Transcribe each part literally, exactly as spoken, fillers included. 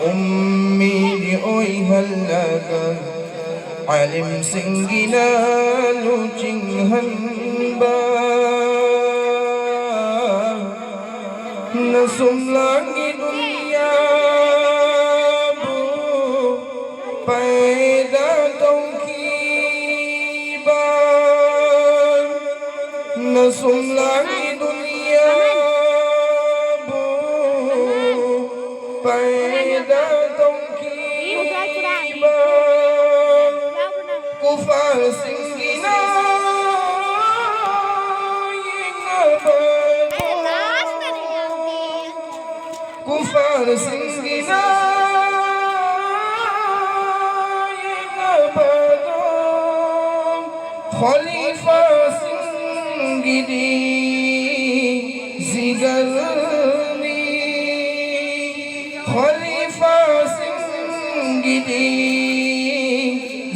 ꯎꯝꯃꯤꯗꯤ ꯑꯣꯏꯍꯜꯂꯒ ꯑꯥꯂꯤꯝꯁꯤꯡꯒꯤꯅ ꯂꯨꯆꯤꯡꯍꯟꯕ꯫ ꯅꯁꯨꯝꯂꯥꯡꯒꯤ ꯗꯨꯅꯤꯌꯥꯕꯨ ꯄꯩꯗ ꯇꯧꯈꯤꯕ꯫ ꯅꯁꯨꯝꯂꯥꯡꯒꯤ ꯗꯨꯅꯤꯌꯥꯕꯨ ꯄꯩꯗ ꯇꯧꯈꯤꯕ꯫ ꯀꯨꯐꯥꯔꯁꯤꯡꯒꯤꯅ ꯌꯦꯡꯅꯕꯗꯣ꯫ ꯀꯨꯐꯥꯔꯁꯤꯡꯒꯤꯅ ꯌꯦꯡꯅꯕꯗꯣ꯫ ꯈꯂꯤꯐꯥꯁꯤꯡꯒꯤꯗꯤ ꯖꯤꯒꯔꯅꯤ꯫ ꯈꯂꯤꯐꯥꯁꯤꯡꯒꯤꯗꯤ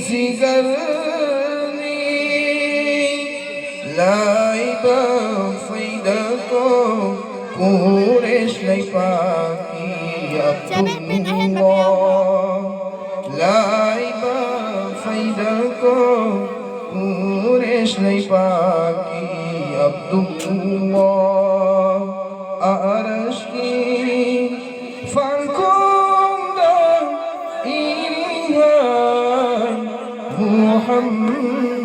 ꯖꯤꯒꯔꯅꯤ꯫ ꯂꯥꯏꯕ ꯐꯩꯗꯀꯣ ꯀꯨꯔꯦꯁ ꯂꯩꯄꯥꯛꯀꯤ ꯑꯕꯗꯨꯜꯂꯥ꯫ ꯂꯥꯏꯕ ꯐꯩꯗꯀꯣ ꯀꯨꯔꯦꯁ ꯂꯩꯄꯥꯛꯀꯤ ꯑꯕꯗꯨꯜꯂꯥ꯫ ꯑꯔꯁꯀꯤ ꯐꯥꯡꯈꯣꯡꯗ ꯏꯔꯤꯍꯥꯏ ꯃꯨꯍꯝꯃꯗ꯫